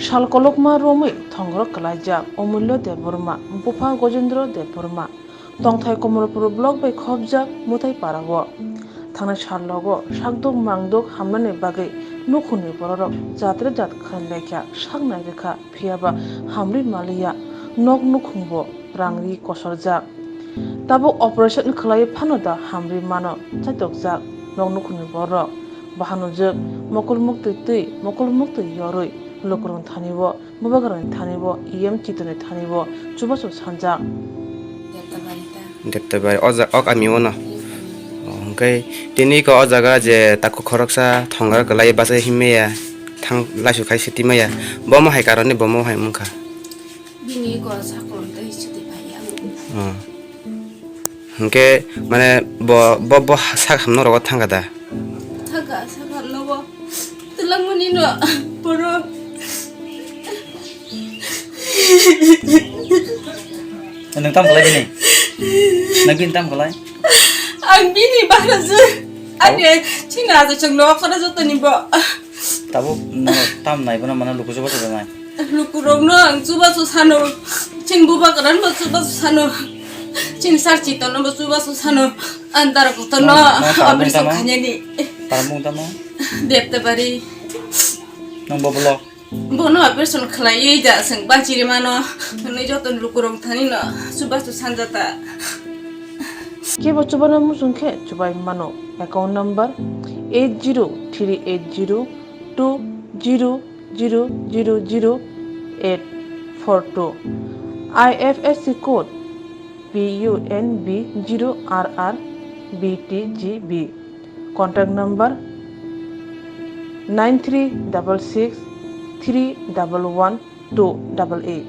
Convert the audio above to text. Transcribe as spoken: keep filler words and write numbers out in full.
Sal kolokma romwi thongrok kwlaijak Omulyo Debbarma, bupha Gojendra Debbarma, tongthai Komolpur block bai khopjak Mwtai Parao. Thangnai sal logo sakduk mangduk hamnani bagwi nukhungni bororok jatre jat khlainlaikha, saknai rwkha, phiyaba hamri maliya, nok nukhungbo rangri kosorjak. Tabuk operation khlaiwi phano da hamri mano chaitokjak nok nukhungni borok. Bahanujwk mokol muktwi twi, mokol muktwi yorwi lukurokni thani-o, bubagrani thani-o, E M Chitoni thani-o chubachu sanjak. Deptabari o ja-, ok ami ono. O, hwnkhe tini ko o jaga je takhuk khoroksa thongra kwlai bachai hinmaya thang laisu khai sitwi maya. Bomo hai karoni bomo hai wngkha. Bini ko sakolom tei sitwi phai ya. O. Hwnkhe mane bo, bo, bo sak hamno rogo thangkha da? Thangkha, sak hamno bo. Twlangmani no poro. Nwng tam khlai bini? Nwng bini tam khlai? Ang bini bagra se. Ani chini aja chwng no khoro jotoni bo. Tabuk no tam nai bono mane luku chubachu nai. Lukurokno ang chubachu sano. Chini bubagrano chubachu sano. Chini sar Chitonno bo chubachu sano. Andar kotorno. No, no, tarmung operation tamo? Khanyani. Tarmung tamo? Deptabari. Nang bo block? Bono operation khlaiwi da chwng bachiri mano. Hwnwi joto lukurok thani no chubachu sanjata. Kebo chubano muchung khe chubai mano. Account number eight zero three eight zero two zero zero zero zero eight four two. I F S C code P U N B zero R R B T G B. Contact number nine three double six three double one two double eight.